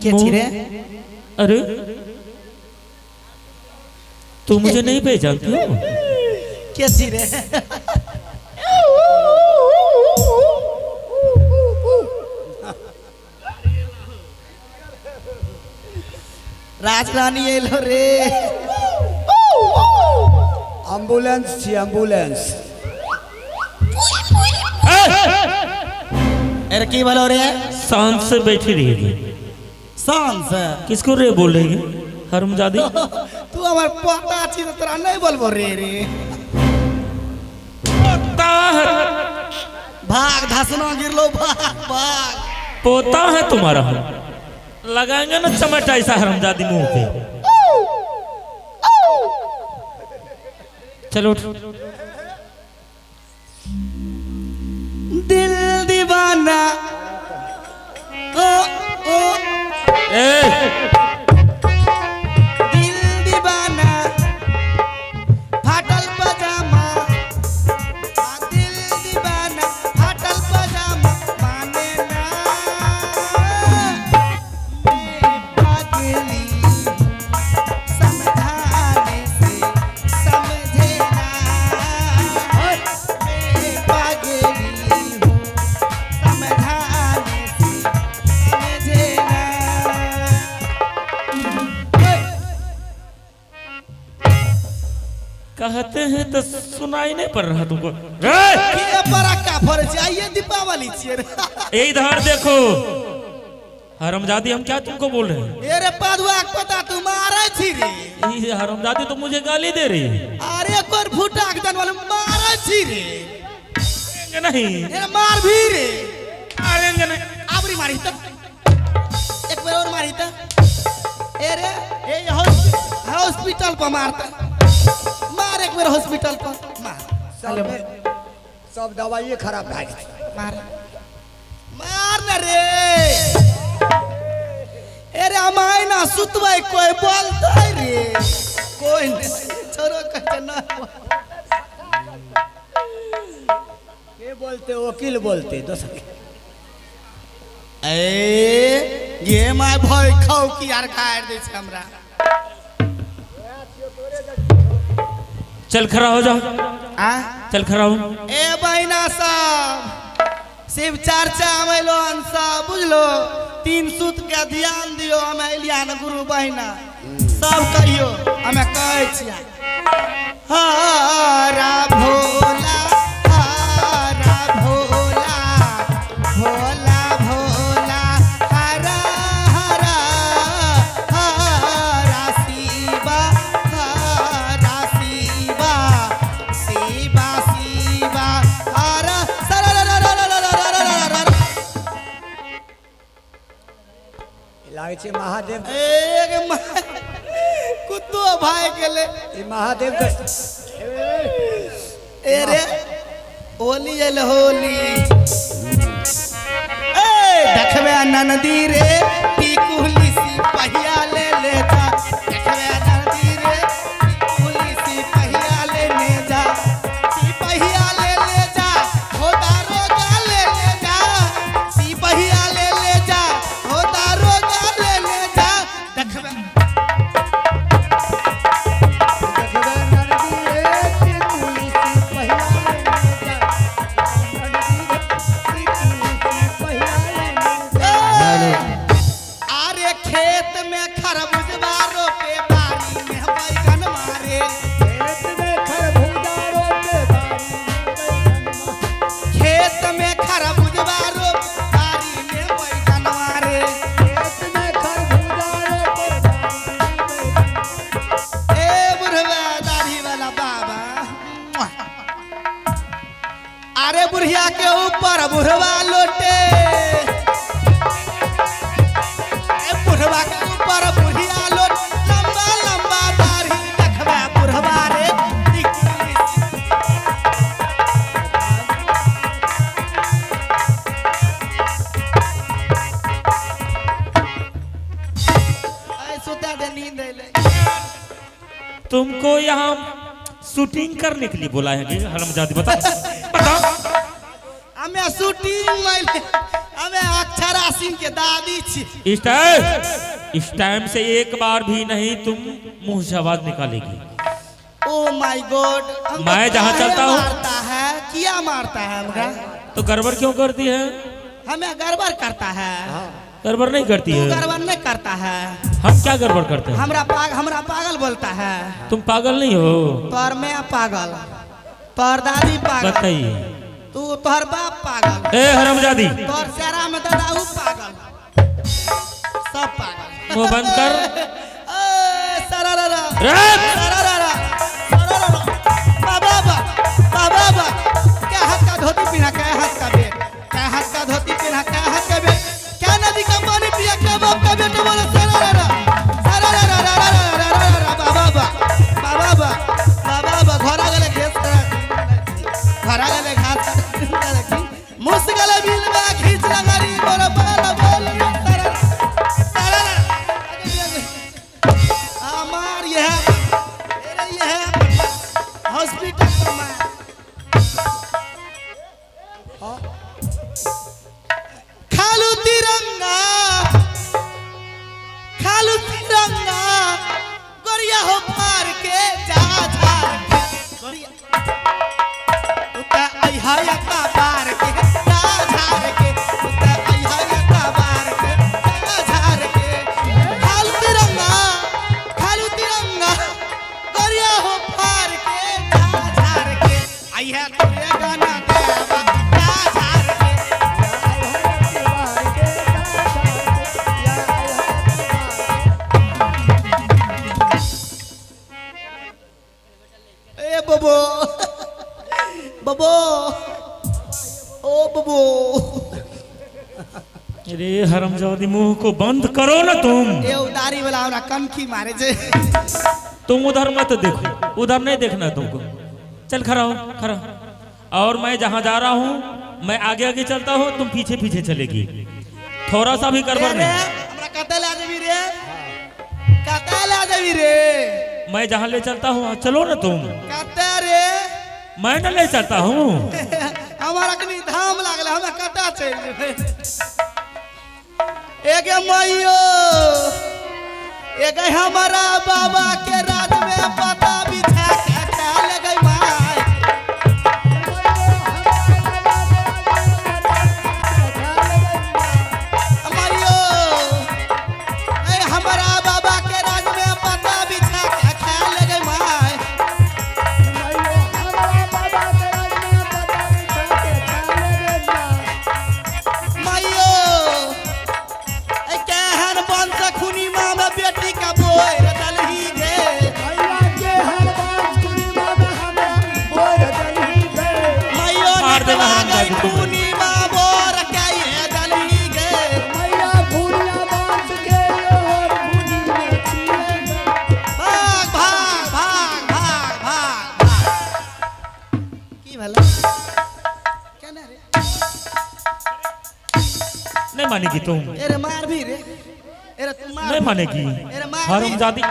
के छी रे? अरे तू मुझे नहीं पहचानती हो? के छी रे? राजरानी एलो रे। एम्बुलेंस छी, एम्बुलेंस। अरे की बोलो रे? शांत से बैठी रहेगी। शान से? किसको रे बोल रही है हरमजादी? तू हमर पोता छी तऽ तोरा नहीं बोलबो रे रे। पोता है। भाग धसना गिरलो, भाग भाग। पोता है तुम्हारा, हम लगाएंगे ना चमेटा ऐसा हरमजादी मुंह पे। चलो उठ। दिल दीवाना ओ ओ। ए! दिल दीवाना फाटल पजामा, आ दिल दीवाना फाटल पजामा माने ना, मैं पागली समझाने से समझे ना, मैं पागली हूँ समझाने से समझे ना। कहते हैं तो सुनाई नहीं पड़ रहा तुमको रे? के बड़का फरै छै, आइए दीपावली छियै रे। इधर देखो हरमजादी, हम क्या तुमको बोल रहे हैं? ए रे पादुआ के पता, तू मारै छी रे? ये हरमजादी तो मुझे गाली दे रही है। अरे कोर फूटा के जानवर मारै छी रे? मारेंगे नहीं। ए मार भी रे। मारेंगे नहीं। आबरी मारी त, एक बेर और मारी त। ए रे ए, हॉस्पिटल पर मारता, मार एक बेर हॉस्पिटल पर मार। सब सब दवाइए खराब भए गेल। मार मार न रे। अरे हमारे ना सुतबै कोई बोलतै रे? कोई नहीं, छोड़ो, कहते ना। के बोलते? वकील बोलते दोसर। ए गे my, भय खाउ की यार, काट दै छै हमरा। चल खड़ा हो जाओ। आ? चल खड़ा हो। ए बहिना सब, शिव चर्चा हम एलो हन सब, बुझलो? तीन सूत के ध्यान दियो। हम एलिया न गुरु बहिना सब, कहियो हमे कहै छियै, हरा भोला हरा भोला भोला भोला हरा हरा हरा शिवा हरा शिवा शिवा शिवा हरा सरा। लागै छै महादेव। एक कुत्तो भाई गेले। ई महादेव के ए रे, होली एल होली। ए देखबे ननदी रे टिकुली सी पहिया ले ले जा, देखबे ननदी रे टिकुली सी पहिया ले ले जा, सिपहिया ले ले जा हो दारोगा ले ले जा, सिपहिया ले ले जा हो दारोगा ले ले जा, देखबे। देखबे ननदी रे टिकुली सी पहिया ले ले जा। ननदी रे टिकुली सी पहिया ले ले जा। अरे खेत में खरबूजवा रोपे, बारी में बैगन मारे। खेत में खरबूजा रोपे, बारी में बैगन मारे। खेत में खरबूजवा रोपे, बारी में बैगन मारे। खेत में खरबूजा रोपे, बारी में बैगन मारे। ए बुढ़वा दाढ़ी वाला बाबा, अरे बुढ़िया के ऊपर बुढ़वा लोटे, ए बुढ़वा के ऊपर बुढ़िया लोट, लंबा लंबा दाढ़ी, देखबा बुढ़वा रे टिकुली। ऐ सुता दे, नींद अइलै। तुमको यहाँ शूटिंग करने के लिए बुलाया है हरमजादी? बता बता। हमें शूटिंग माइले, हमें अक्षरा सिंह के दादी छी। इस टाइम से एक बार भी नहीं तुम मुंह से आवाज निकालेगी। ओ my God. मैं जहाँ चलता हूँ- मारता है, किया मारता है हमरा? तो गड़बड़ क्यों करती है? हमें गड़बड़ करता है। गड़बड़ नहीं करती तू है। गड़बड़ नहीं करता है। हम क्या गड़बड़ करते हैं? हमरा पागल बोलता है। तुम पागल नहीं हो। तोर मैं पागल, तोर दादी पागल। बताइए। तू तोहर बाप पागल। ए हरामजादी, तोर सेरा में दादा ऊ पागल, सब पागल। मुंह बंद कर। ए सरारा रे! सरारा सरारा बाबा बा बाबा बा, क्या हाथ का धोती पहना, क्या हाथ का बेट, क्या हाथ का धोती पहना, क्या हाथ का बेट, क्या नदी का पानी पिया, क्या बाप का बेटा बोला सरारा सरारा बाबा बा बाबा बा बाबा बा। घोड़ा गले घेस करा, घोड़ा गले घास मुस गले बिल में खींच लगारी बोला बोला बोल सरारा सरारा। हमार यह अरे यह हॉस्पिटल में खालू तिरंगा, खालू तिरंगा गोरिया हो पार के जा झार के गोरिया उता आई हाय का पार के जा झार के उता आई हाय का पार के जा झार के। खालू तिरंगा, खालू तिरंगा गोरिया हो पार के जा झार के आई है तुझे गाना गावा जा झार के। ए बबो बबो ओ बबो। अरे हरामजादी, मुंह को बंद करो ना तुम। ए उदारी वाला हमरा कनखी मारे जे। तुम उधर मत देखो, उधर नहीं देखना तुमको। चल खड़ा हो, खड़ा। और मैं जहाँ जा रहा हूँ मैं आगे आगे चलता हूँ, तुम पीछे पीछे चलेगी। थोड़ा सा भी गड़बड़ रे नहीं। हमरा कतै ला जेबी रे, कतै ला जेबी रे? मैं जहाँ ले चलता हूँ वहाँ चलो ना तुम। कतै रे? मैं न ले चलता हूँ। हमारा कनी धाम लागल, हमरा कतै चलि जेबै? एगे मैयो एगे हमारा बाबा के राज में पता बिछा के खा ले गई माई। मैयो ए हमारा बाबा के राज में पता बिछा के खा ले गई माई। मैयो ए केहन वंश खुनी माँ में बेटी का बोर दलही गे। मैयो मार देना नटवा हरामजादी गई तुमको। खुनी माँ बोर के ये दलही गे। भाग भाग भाग भाग भाग भाग। की भेलै केना रे? नहीं मानेगी तुम। एरे मार भी रे, एरे तू मार नहीं मानेगी एरे मार भी। हरामजादी।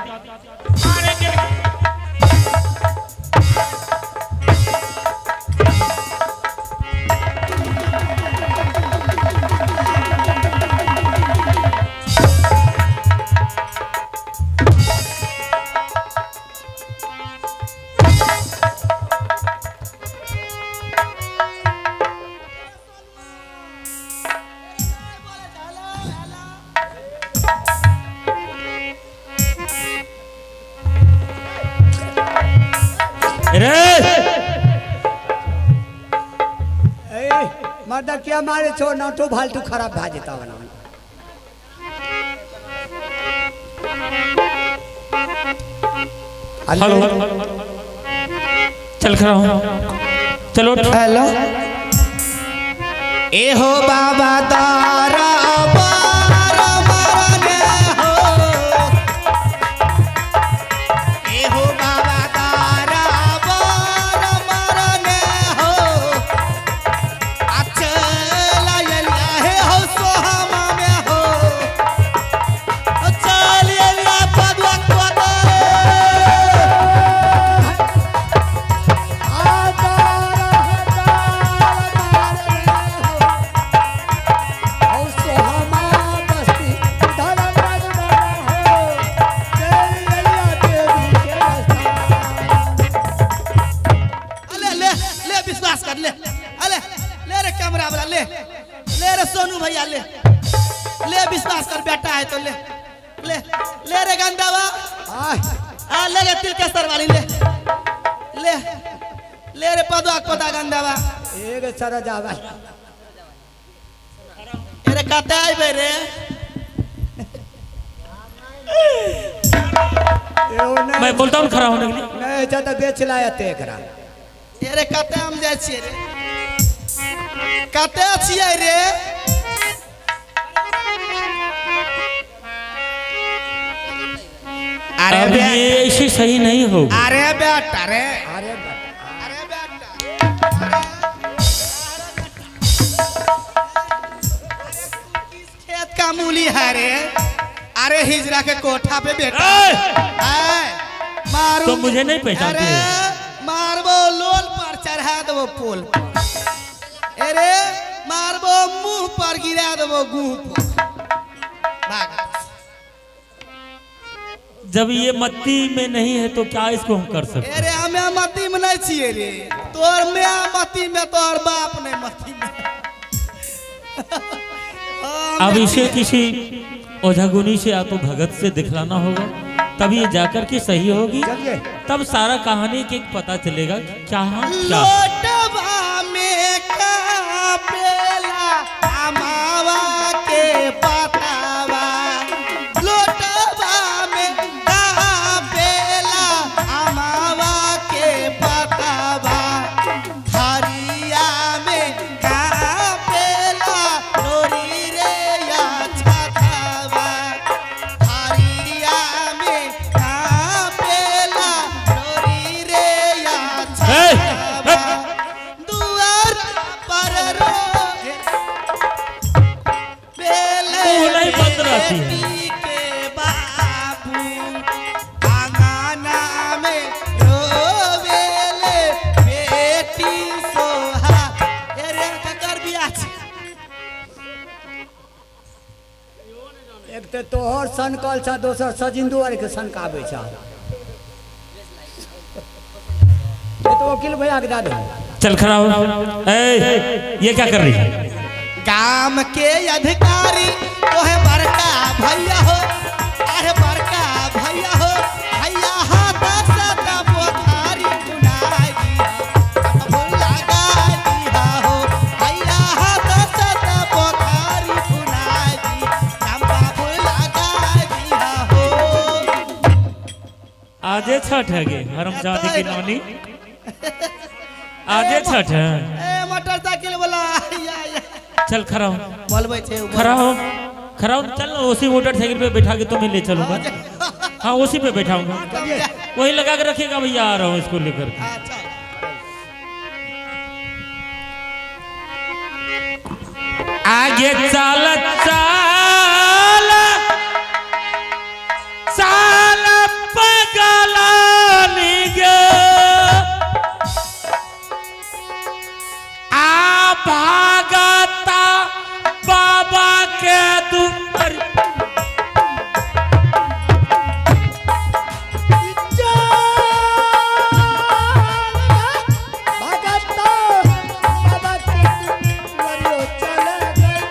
अरे मर्दा क्या मारे छो नाटो फालतू खराब भा जेता बना। हेलो, चल खड़ा हो, चलो। हेलो ए हो बाबा तारा पार मरने हो, ए हो बाबा तारा पार मरने हो, अचल अयला हे हो सोहमा में हो, चल अयला पदवा पदवा। आ तारा तारा मारने हो। है तो ले ले ले रे गंदावा। आय आ ले गे तिलकेश्वर वाली ले ले ले रे पदवा पदा गंदावा। एक सर जावा। अरे कते आइबे रे? मैं बोलता हूँ खड़ा होने के लिए। नहीं चाहता बेच लाया ते एकरा। अरे कते हम जाइ छियै रे? कते छियै रे? अरे अब ये ऐसे सही नहीं होगा। अरे बेटा रे, अरे बेटा, अरे बेटा, खेत का मूली है रे। अरे हिजरा के कोठा पे बेटा मारू तो मुझे नहीं पहचानते। अरे मारबो लोल पर चढ़ा देबो पोल पर। अरे मारबो मुंह पर गिरा देबो गुह पर। भाग। जब ये मत्ती में नहीं है तो क्या इसको हम कर सकते? अरे हमें मत्ती में नहीं छिए रे, तोर मैं मत्ती में तोर बाप नहीं मत्ती में। अब इसे किसी ओझागुनी से या तो भगत से दिखलाना होगा, तब ये जाकर के सही होगी, तब सारा कहानी के पता चलेगा क्या क्या। लोटवा में कापेला अमावा के पतावा, लोटवा में कापेला अमावा के पतावा, थरिया में कापेला लोरी रे या छातावा, थरिया में कापेला लोरी रे या छातावा, दुआर पर रो बेले नहीं बंद रहती है। बेटी के बाबू आंगना में रोवेले बेटी सोहा। अरे ककर बियाह छै? एक तो तोहर सनकल छ, दोसर सजिंदू आर के सनकाबै छ। ये तो वकील भैया के दादू। चल खड़ा हो। ए, ये क्या कर रही है? गाम के अधिकारी तोहे बड़का भैया हो, अरे बड़का भैया हो, भैया हाथ से बोखारी बुनाई दिहा, लगा दिहा हो, भैया हाथ से बोखारी बुनाई दी, लगा दिहा हो। आजे छठ है गे हरमजादी की नानी, आजे छठ है। ए मोटरसाइकिल वाला या या चल खड़ा हो, बोलबै छै, खड़ा हो, खड़ा हो, चल उसी मोटरसाइकिल पे बैठा के तुम्हें ले चलूंगा। हाँ उसी पे बैठाऊंगा, वही लगा के रखिएगा भैया, आ रहा हूँ इसको लेकर। आगे चल चल चल पगलानी गे आ भागता बाबा के दुआर। भगत बाबा के दुआरियो चल गई।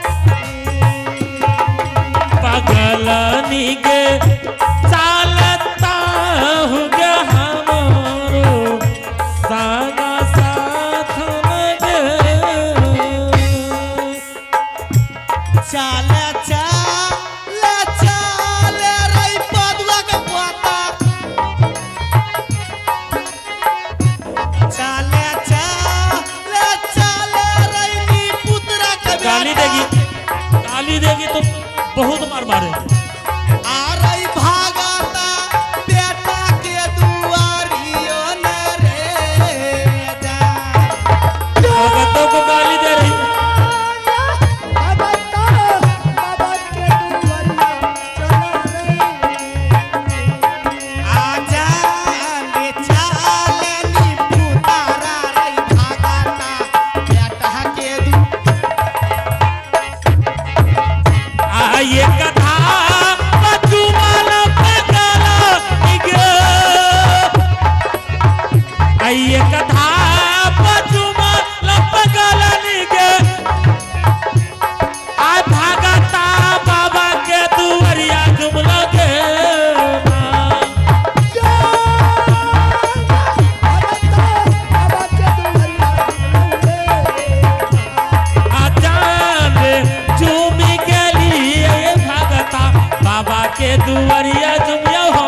बाबा के दुआरिया झुमिया हो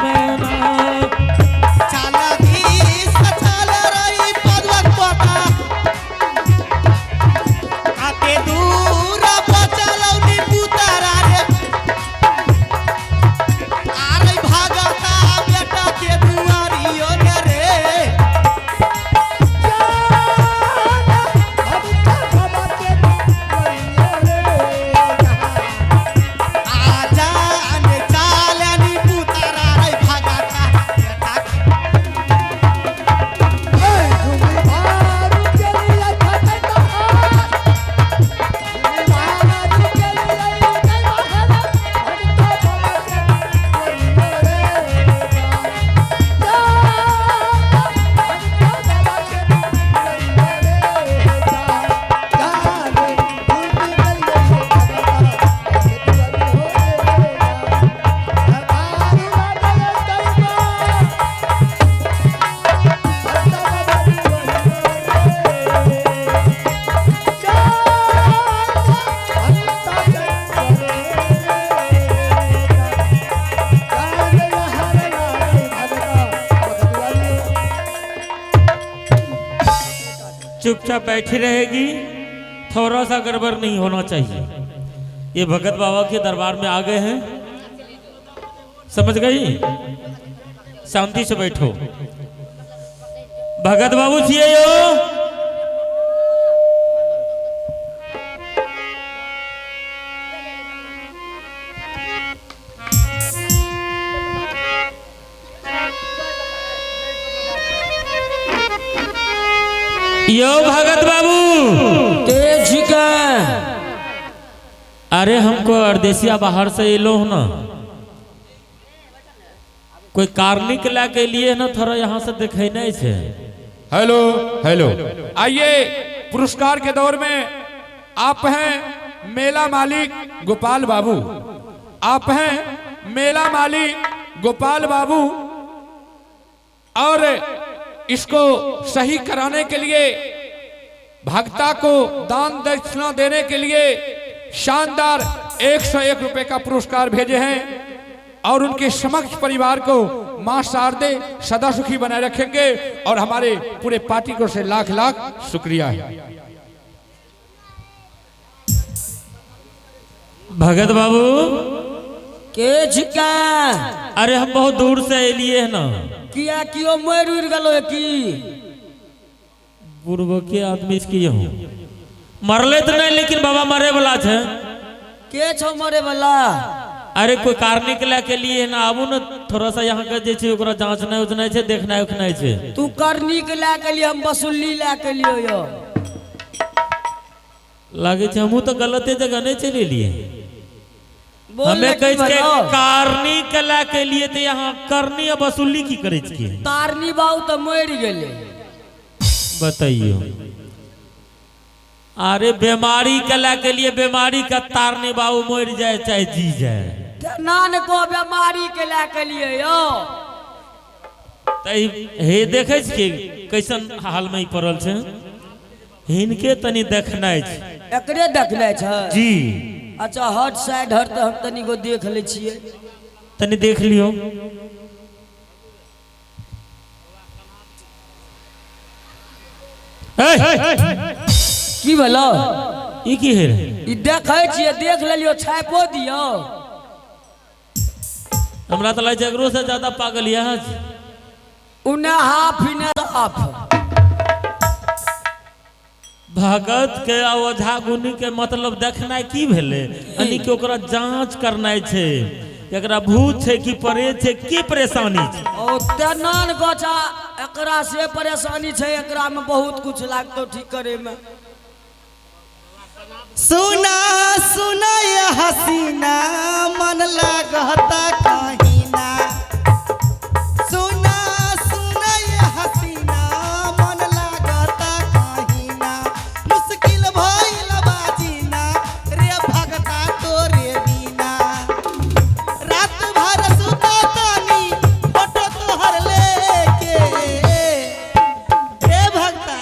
बेना। चाला धीस चाल रही पदवक पोता आते दूर बचलौनी पुतारा रे आरे भागता बेटा के दुआरियो ने रे। आजा ने चालनी पुतारा रे भागता बेटा के। चुपचाप बैठी रहेगी, थोड़ा सा गड़बड़ नहीं होना चाहिए। ये भगत बाबा के दरबार में आ गए हैं, समझ गई? शांति से बैठो। भगत बाबू छिए यो। यो भगत बाबू के छिकै? अरे हमको अरदेसिया बाहर से एलो हो ना, कोई कार्निक ला के लिए ना थोड़ा यहाँ से देखे नहीं छे। हेलो हेलो, आइए पुरस्कार के दौर में आप हैं मेला मालिक गोपाल बाबू, आप हैं मेला मालिक गोपाल बाबू, और इसको सही कराने के लिए भक्ता को दान दक्षिणा देने के लिए शानदार 101 रुपए का पुरस्कार भेजे हैं, और उनके समक्ष परिवार को मां शारदे सदा सुखी बनाए रखेंगे, और हमारे पूरे पार्टी को से लाख लाख शुक्रिया है। भगत बाबू के छिकै? अरे हम बहुत दूर से एलिए है ना। किया कियो मरि उड़ गेलो की? बुढ़बो के आदमी की हूँ मरले तो नहीं, लेकिन बाबा मरे वाला छे। के छौ मरे वाला? अरे कोई कार्निक ला के लिए ना आबू ना, थोड़ा सा यहाँ के जे छै ओकरा जांचनाइ उचनाइ छै, देखनाइ उखनाइ छै। तू करनी के ला के लिए, हम वसूली ला के लिए यो। लागे छै हमहूँ तो गलते जगह नहीं चलि एलिए। बोल हमें ने की कहै छै भेलौ? कार्नी कला के लिए तो यहाँ करनी आ वसूली की करै छियै? तारनी बाबू तऽ मरि गेलै। बताइयो, अरे बीमारी कला के लिए बीमारी का तारनी बाबू मर जाए चाहे जी जाए। नान को बीमारी के ला के लिए यो। त हे देखै छियै कैसन हाल में ई पड़ल छै, हिनके तनी देखनाइ छै। एकरे देखनाइ छै? जी। अच्छा हट साइड हट, तऽ हम तनिको देख लै छियै। तनी देख लियौ। की भेलौ? ई की हे रे? ई देखै छियै, देख लेलियौ, छापो दियौ। हमरा तऽ लागै छै एकरो से ज्यादा पागल यहाँ छै। उन्ने हाफ इने हाफ। भगत के आ ओझा गुनी के मतलब देखनाइ की भेलै? यानी कि ओकरा जांच करनाइ छै, एकरा भूत छै कि प्रेत छै, की परेशानी छै। ओ तेनान गचा एकरा से परेशानी छै, एकरा में बहुत कुछ लागतो ठीक करे में। सुना सुना ये हसीना मन लागता कहीना, सुना सुना ये हसीना मन लागता कहीना, मुश्किल भइल बाजीना रे भगता तोरे बिना, रात भर सुता तानी फोटो तोहर लेके रे भगता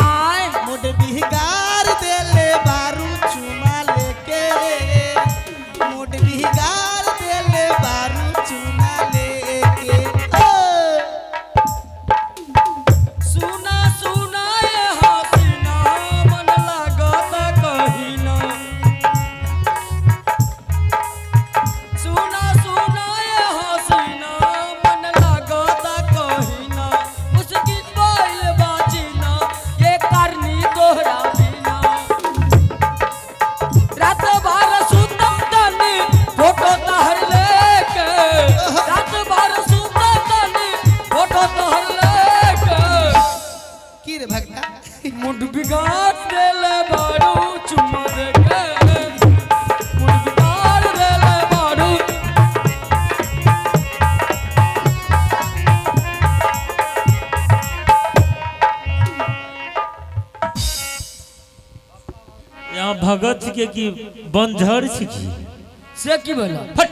आय मुड बिगाड़ देले बारू चुमा लेके, मुड बिगाड़ देले। के कि बंझर छी की से की भेल? फट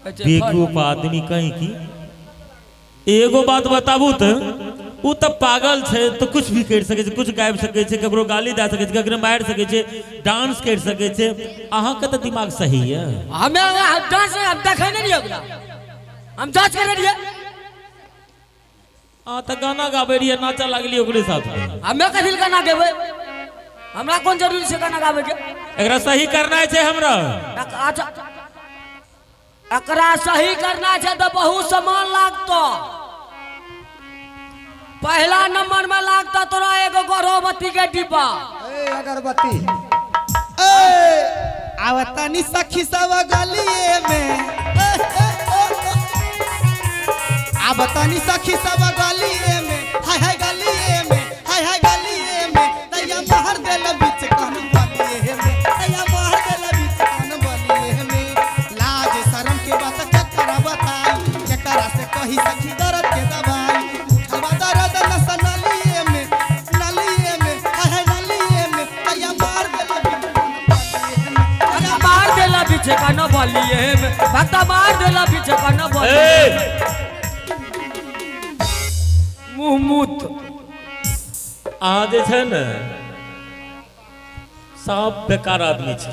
बेवकूफ आदमी कहीं की। एगो बात बताबू तऽ ओ तऽ पागल छै तऽ कुछ भी करि सकै छै, कुछ गाबि सकै छै, ककरो गाली दए सकै छै, ककरो मारि सकै छै, डांस करि सकै छै। अहाँके तऽ दिमाग सही यऽ। हमे डांस हम देखै नहि रहियै ओकरा, हम जांच करै रहियै। अहाँ तऽ गाना गाबै रहियै, नाचऽ लागलियै ओकरे साथ। हमे कथी लए गाना गेबै? हमरा कोन जरूरी छै गाना गाबैके? एकरा सही करनाइ छै हमरा। अच्छा, एकरा सही करना छै तऽ बहुत सामान लागतो। पहला नंबर में लागता तोरा एगो गर्भवती के डिब्बा। ए अगरबत्ती। ए आवतानी सखी सब गलिए में, आवतानी सखी सब गलिए में, हाय हाय गलिए में, हाय हाय गलिए में, तैया मार देल बीच कान बलिए में, तैया मार देल बीच कान बलिए में। लाज शरम के बात केकरा बताई, केकरा से कही सखी दर्द के दवाई। उठवा दर्द नस नलिए में, नलिए में, हाय हाय नलिए में, तैया मार देल बीच कान बलिए में। भक्ता मार देला पीछे का न बलिए में, भक्ता मार देला पीछे का न बलिए में। मुँह मुत अहाँ जे छै ने सब बेकार आदमी छी।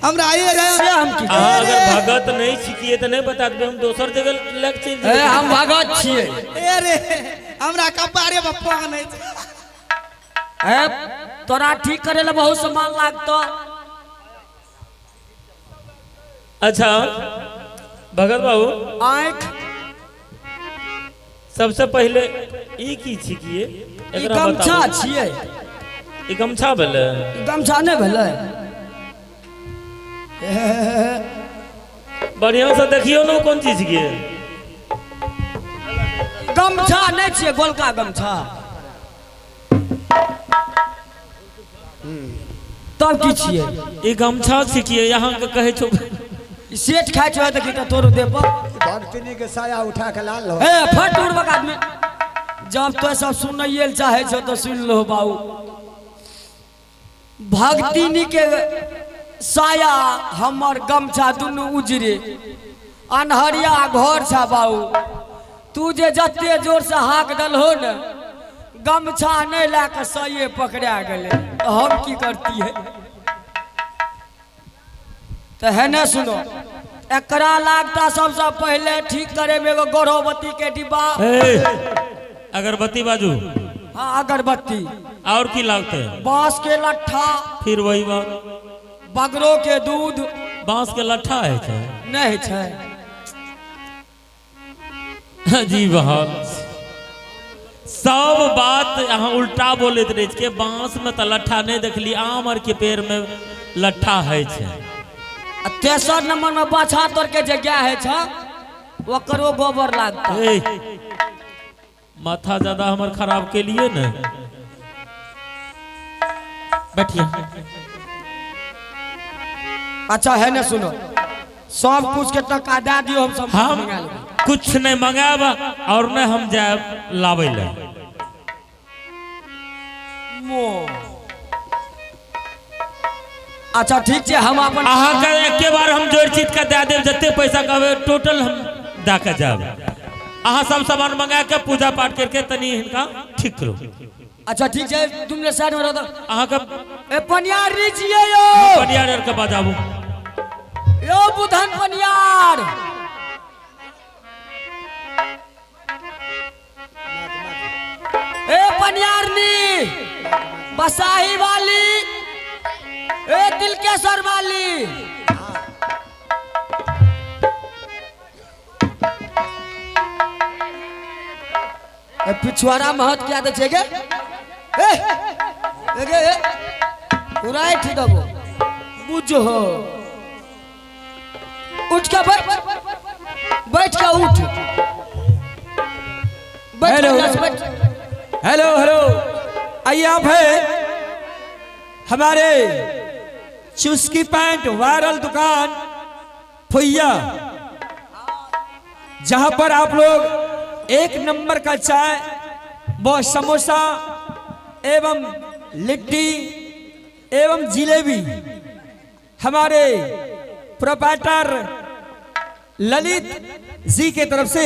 हमरा आइए रहे। से हम की? अहाँ अगर भगत नहीं छिकिए तऽ नहीं बता देबै, हम दोसर जगह लग चलि ए जेबै। हम भगत छियै। ए रे हमरा कपारे पर पान अछि। ए तोरा ठीक करे ला बहुत सामान लागतो। अच्छा भगत बाबू, आँख सबसे पहले ई की छिकिए? ई एकरा गमछा बताबू। छियै। ई गमछा भेलै? ई गमछा नहि भेलै? बढ़िया से देखियौ ने, कोन चीज के? गमछा नहि छियै गोलका गमछा? तब की छियै? ई गमछा छिकिए, यहाँ के कहै छौ। ई सेठ खाइ छौ देखी तऽ तोरो देह पर। भगतनी के साया उठा के लाल हो। ए फट उड़बक आदमी। जब तो सब सुनैए लए चाहै छौ तऽ सुनि लो बाबू। भक्तिनी के साया हमर गमछा दुनू उजरे, अन्हरिया घर छा बाबू। तू जे जते जोर से हाक दलहो ने, गमछा नहीं लए के सइए पकड़ा गेलै, तऽ हम की करती है? तऽ है ने सुनो, एकरा लागता सबसे पहले ठीक करे में एगो गर्भवती के डिब्बा। ए, अगरबत्ती बाजू। हाँ, अगरबत्ती। और की लागते? बांस के लट्ठा। फिर वही बात। बगरो के दूध। बांस के लट्ठा है छै? नहीं छै। जी बहाल सब बात अहाँ उल्टा बोलैत रहे छियै। बांस में तऽ लट्ठा नहीं देखली, आम आर के पेड़ में लट्ठा है छै। आ तेसर नंबर में बाछा तोर के जे गाय है छै, ओकरो गोबर लागता। ए, माथा ज्यादा हमर खराब के लिए ने, बैठिए। अच्छा है ने सुनो, सब कुछ के टका दे दियो, हम सब हम मंगा लेबै। कुछ नहीं मंगायब और नहीं हम जायब लाबै ले। मो अच्छा ठीक छै, हम अपन अहाँके एके बार हम जोड़ चीत के दए देब, जते पैसा कहबै टोटल हम दए के जायब। अहाँ सब सामान मंगा के पूजा पाठ करके तनी हिनका ठीक करू। अच्छा ठीक छै, तुमने साइड में रहो। अहाँके ए पनियार री छियै यो। पनियार आर के बजाबू। यो बुधन पनियार, ए पनियारनी बसाही वाली, ए तिलकेश्वर वाली, ए पिछुआरा महत क्या दे छै गे? ए ए गे, ए उराइठ दबो बुझो। उठ के बैठ, बैठ के उठ, बैठ के। हेलो। बैठ बैठ। हेलो हेलो, आइए आप है हमारे चुस्की पैंट वायरल दुकान फुइया, जहां पर आप लोग एक नंबर का चाय व समोसा एवं लिट्टी एवं जिलेबी हमारे प्रोपाइटर ललित जी के तरफ से